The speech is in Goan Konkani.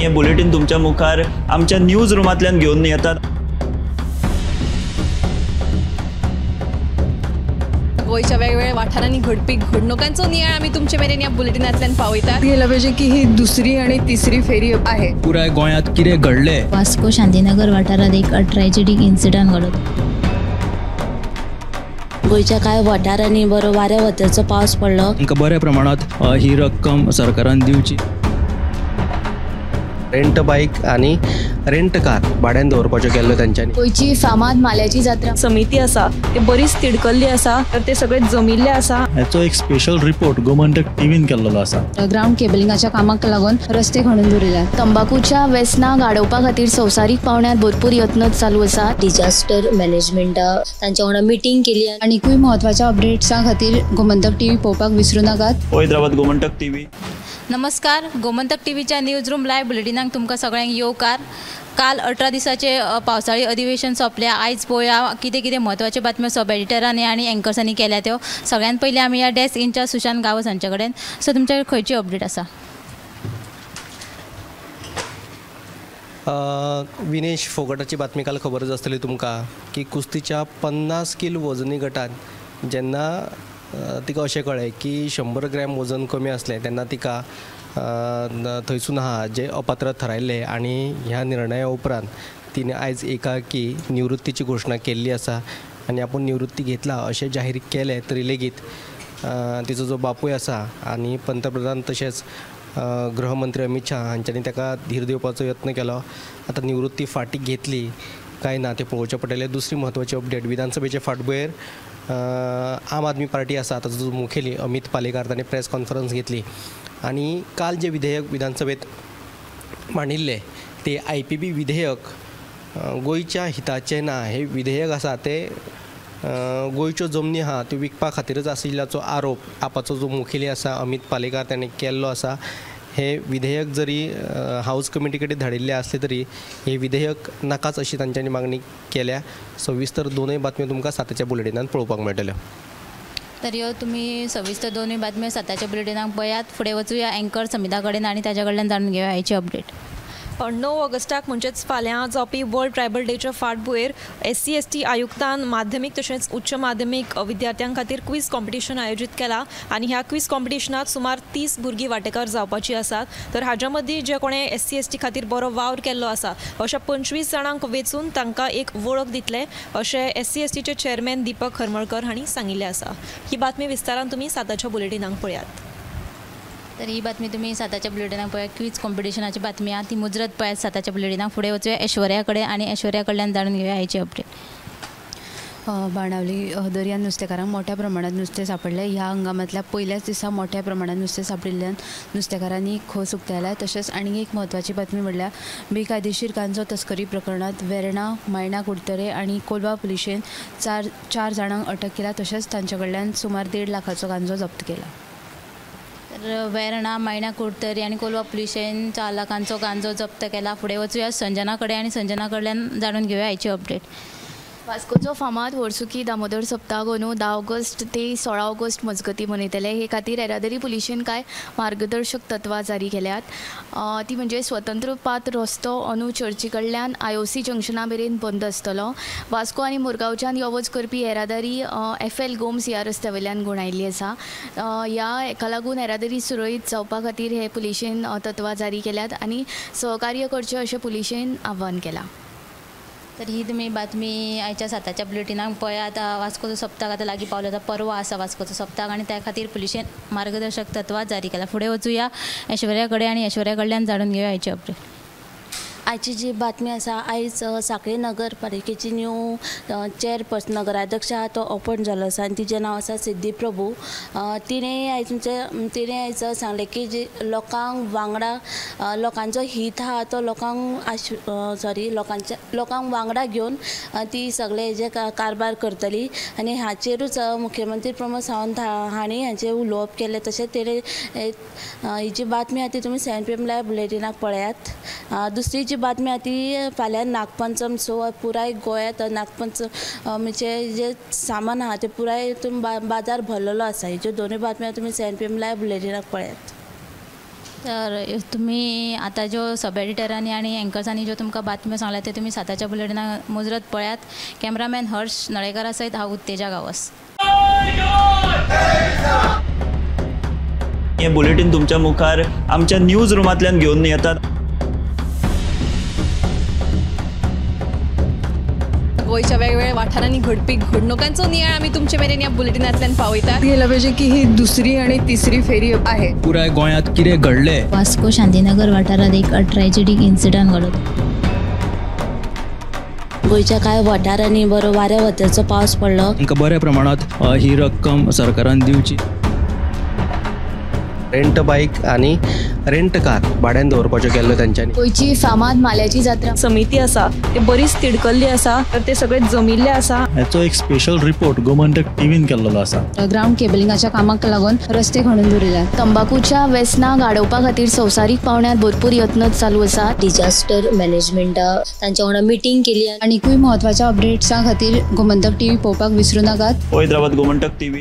हे बुलेटीन तुमच्या मुखार आमच्या न्यूज रुमांतल्यान घेवन येतात। गोंयच्या वेगवेगळ्या वाठारांनी घडपी घडणुकांचो नियाळ आमी तुमचे मेरेन ह्या बुलेटिनांतल्यान पावयतात। गेलं पाहिजे की ही दुसरी आणि तिसरी फेरी आहे। पुराय गोंयांत कितें घडलें। वास्को शांतीनगर वाठारांत एक ट्रॅजेडीक इन्सिडंट घडलो। गोंयच्या कांय वाठारांनी बरो वाऱ्या वताचो पावस पडलो। तांकां बऱ्या प्रमाणांत ही रक्कम सरकारान दिवची। रेंट बाईक आनी रेंट कार भाड्यान दवरपाच्यो केल्ल्यो तांच्यांनी। गोंयची फामाद माल्याची जात्रा समिती आसा ते बरीच तिडकल्ली आसा, तर ते सगळे जमिल्ले आसा। हाचो एक स्पेशल रिपोर्ट गोमंतक टीव्हीन केल्लो आसा। ग्राउंड केबलिंगाच्या कामाक लागून रस्ते खणून दवरिल्यात। तंबाकूच्या वेसनाक आडोवपा खातीर संवसारीक पावंड्यार भरपूर यत्न चालू आसा। डिजास्टर मॅनेजमेंटा तांच्या वांगडा मिटींग केली। आनीकूय म्हत्वाच्या अपडेट्सां खातीर गोमंतक टीव्ही पळोवपाक विसरूं नाकात। हैदराबाद गोमंतक टीव्ही। नमस्कार, गोमंतक टीव्हीच्या न्यूज रूम लायव्ह बुलेटिनाक तुमकां सगळ्यांक येवकार। काल 18 दिसाचे पावसाळी अधिवेशन सोंपलें। आयज पळोवया कितें कितें म्हत्वाच्यो बातम्यो सब एडिटरांनी आनी एंकर्सांनी केल्या त्यो। सगळ्यांत पयलीं आमी ह्या डेस्क इन्चार्ज सुशांत गांवस हांचे कडेन। सो तुमच्या कडेन खंयची अपडेट आसा? विनेश फोगटाची बातमी काल खबरच आसतली तुमकां की कुस्तीच्या 50 किल वजनी गटात जेन्ना तिका अशें कळ्ळें की 100 ग्रॅम वजन कमी आसलें तेन्ना तिका थंयसून आहा जे अपात्र थारायल्ले आनी ह्या निर्णया उपरांत तिणें आयज एकाकी निवृत्तीची घोशणा केल्ली आसा आनी आपूण निवृत्ती घेतला अशें जाहीर केलें तरी लेगीत तिचो जो बापूय आसा आनी पंतप्रधान तशेंच गृहमंत्री अमित शाह हांच्यांनी ताका धीर दिवपाचो यत्न केलो। आतां निवृत्ती फाटीं घेतली काय ना तें पळोवचें पडटलें। दुसरी म्हत्वाची अपडेट, विधानसभेचे फाटभुंयेर आम आदमी पार्टी आसा ताचो जो मुखेली अमित पालेकार ताणें प्रेस कॉन्फरन्स घेतली आनी काल जे विधेयक विधानसभेत मांडिल्लें ते IPB विधेयक गोंयच्या हिताचें ना। हे विधेयक आसा तें गोंयच्यो जमनी आहा त्यो विकपा खातीरच आशिल्ल्याचो आरोप आपाचो जो मुखेली आसा अमित पालेकार ताणें केल्लो आसा। हे विधेयक जरी हावज कमिटी कडेन धाडिल्लें आसलें तरी हे विधेयक नाकाच अशी तांच्यांनी मागणी केल्या। सविस्तर दोनूय बातम्यो तुमकां 7च्या बुलेटिनान पळोवपाक मेळटल्यो। तर ह्यो तुमी सविस्तर दोनूय बातम्यो 7च्या बुलेटिनाक पळयात। फुडें वचुया एंकर समिता कडेन आनी ताच्या कडल्यान जाणून घेवया हाची अपडेट। 9 ऑगस्टाक म्हणजेच फाल्यां जावपी वर्ल्ड ट्रायबल डेच्या फाटभुंयेर SC ST आयुक्तान माध्यमीक तशेंच उच्च माध्यमीक विद्यार्थ्यां खातीर क्वीज कॉम्पिटिशन आयोजीत केला आनी ह्या क्वीज कॉम्पिटिशनात सुमार 30 भुरगीं वांटेकार जावपाची आसात। तर हाज्या मदीं जे कोणें SC ST खातीर बरो वावर केल्लो आसा अशा 25 जाणांक वेंचून तांकां एक वळख दितले अशें SC STचे चेअरमॅन दीपक हरमळकर हांणी सांगिल्लें आसा। ही बातमी विस्तारान तुमी 7च्या बुलेटिनाक पळयात। तर ही बातमी तुमी 7च्या बुलेटिनाक पळयात। क्वीज कॉम्पिटिशनाची बातमी आहा ती मुजरत पळयात 7च्या बुलेटिनाक। फुडें वचूया ऐश्वर्या कडेन आनी ऐश्वर्या कडल्यान जाणून घेवया हाची अपडेट। बाणावली दर्यान नुस्तेकारांक मोठ्या प्रमाणात नुस्तें सांपडलें। ह्या हंगामांतल्या पयल्याच दिसा मोठ्या प्रमाणात नुस्तें सांपडिल्ल्यान नुस्तेकारांनी खोस उक्तायल्या। तशेंच आनी एक म्हत्वाची बातमी म्हणल्यार बेकायदेशीर गांजो तस्करी प्रकरणांत वेर्णा, मायणा कुडतरे आनी कोलवा पुलिशेन 4 जाणांक अटक केल्या। तशेंच तांचे कडल्यान सुमार 1.5 लाखाचो गांजो जप्त केला। तर वेर्णा, मायणा कुडतरी आनी कोलवा पुलिशेन 4 लाखांचो गांजो जप्त केला। फुडें वचुया संजना कडेन आनी संजना कडल्यान जाणून घेवया हाची अपडेट। वास्कोचो फामाद वर्सुकी दामोदर सप्ताह अंदू 10 ऑगस्ट ते 16 ऑगस्ट मजगती मनयतले। हे खातीर येरादारी पुलिशेन कांय मार्गदर्शक तत्वां जारी केल्यात। ती म्हणजे स्वतंत्र पात रस्तो अंदू चर्ची कडल्यान IOC जंक्शना मेरेन बंद आसतलो। वास्को आनी मुरगांवच्यान यो वच करपी येरादारी FL Gomes ह्या रस्त्या वयल्यान गुणायिल्ली आसा। ह्या हेका लागून येरादारी सुरळीत जावपा खातीर हे पुलिशेन तत्वां जारी केल्यात आनी सहकार्य करचें अशें पुलिशेन आव्हान केलां। तर ही तुमी बातमी आयच्या 7च्या बुलेटिनाक पळयात। वास्कोचो सप्तक आतां लागीं पावलो, आतां परवा आसा वास्कोचो सप्तक आनी त्या खातीर पुलिशेन मार्गदर्शक तत्वां जारी केला। फुडें वचुया ऐश्वर्या कडेन आनी ऐश्वर्या कडल्यान जाणून घेवया हाची अपडेट। आयची जी बातमी आसा, आयज सांखळी नगरपालिकेची न्यू चेअरपर्सन नगराध्यक्ष आहा तो अपॉयंट जाल्लो आसा आनी तिजें नांव आसा सिद्धी प्रभू। तिणें आयज तिणें आयज सांगलें की जी लोकांक वांगडा लोकांचो हीत आहा तो लोकांक सॉरी लोकांच्या लोकांक वांगडा घेवन ती सगळे जे कारभार करतली आनी हाचेरूच मुख्यमंत्री प्रमोद सावंत हांणी हाचें उलोवप केलें। तशेंच तिणें ही जी बातमी आहा ती तुमी 7 PM live बुलेटिनाक पळयात। दुसरी जी बातमी आहा ती फाल्यां नागपंचम, सो पुराय गोंयांत नागपंचमीचें जे सामान आहा तें पुराय बाजार भरलेलो आसा। हेच्यो दोनूय बातम्यो तुमी 7 PM live बुलेटिनाक पळयात। तर तुमी आतां ज्यो सब एडिटरांनी आनी एंकर्सांनी ज्यो तुमकां बातम्यो सांगल्या त्यो तुमी 7च्या बुलेटिनाक मुजरत पळयात. कॅमेरामॅन हर्ष नळेकरा सयत हांव उत्तेजा गांवस. हे बुलेटीन तुमच्या मुखार आमच्या न्यूज रुमांतल्यान घेवन येतात. गोंयच्या वेगवेगळ्या वाठारांनी घडपी घडणुकांचो नियाळ आमी तुमचे मेरेन ह्या बुलेटिनांतल्यान पावयतात. गेला पाहिजे की ही दुसरी आणि तिसरी फेरी आहे. पुराय गोंयांत कितें घडलें, वास्को शांतीनगर वाठारांत एक ट्रॅजेडीक इन्सिडंट घडलो. गोंयच्या कांय वाठारांनी बरो वाऱ्या वताचो पावस पडलो. तांकां बऱ्या प्रमाणांत ही रक्कम सरकारान दिवची. रेंट बायक आनी रेंट कार भाड्यान दवरपाच्यो केल्ल्यो तेंच्यांनी. गोंयची फामाद माल्याची जात्रा समिती आसा ते बरीच तिडकल्ली आसा, तर ते सगळे जमिल्ले आसा. हाचो एक स्पेशल रिपोर्ट गोमंतक टीव्हीन केल्लो आसा. ग्रावंड केबलिंगाच्या कामाक लागून रस्ते खणून दवरिल्यात. तंबाकूच्या वेसनाक आडोवपा खातीर संवसारीक पावंड्यार भरपूर यत्न चालू आसात. डिजास्टर मॅनेजमेंटा तांच्या वांगडा मिटींग केली. आनीकूय म्हत्वाच्या अपडेट्सां खातीर गोमंतक टीव्ही पळोवपाक विसरूं नाकात. पळयत रावात गोमंतक टीव्ही.